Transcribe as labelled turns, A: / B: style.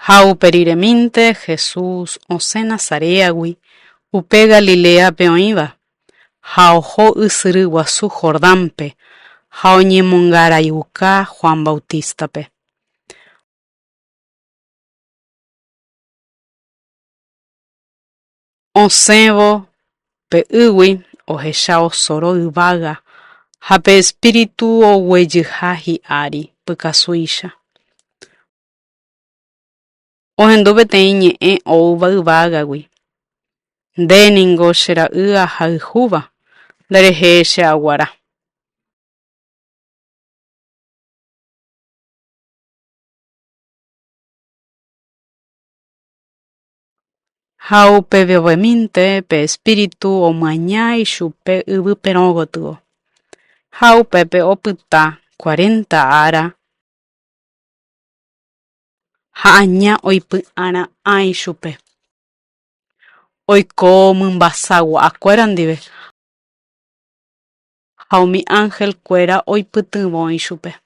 A: Ha upe riremínte Jesús osẽ Nazaréagui upe Galiléape oĩva, ha oho ysyry guasu Jordánpe ha oñemongaraiuka Juan Bautístape. Osẽvo pe ýgui ohecha osoro yvága ha pe Espíritu oguejyha hi'ári pykasúicha. Ohendu peteĩ ñe'ẽ oúva yvágagui, Nde ningo che ra'y ahayhúva, nderehe che aguara. Ha upevevemínte pe Espíritu omyaña ichupe yvy perõ gotyo, ha upépe opyta cuarenta ára ha aña oipy'ara'ã ichupe. Oiko mymbasagua'akuéra ndive ha umi ángel-kuéra oipytyvõ ichupe.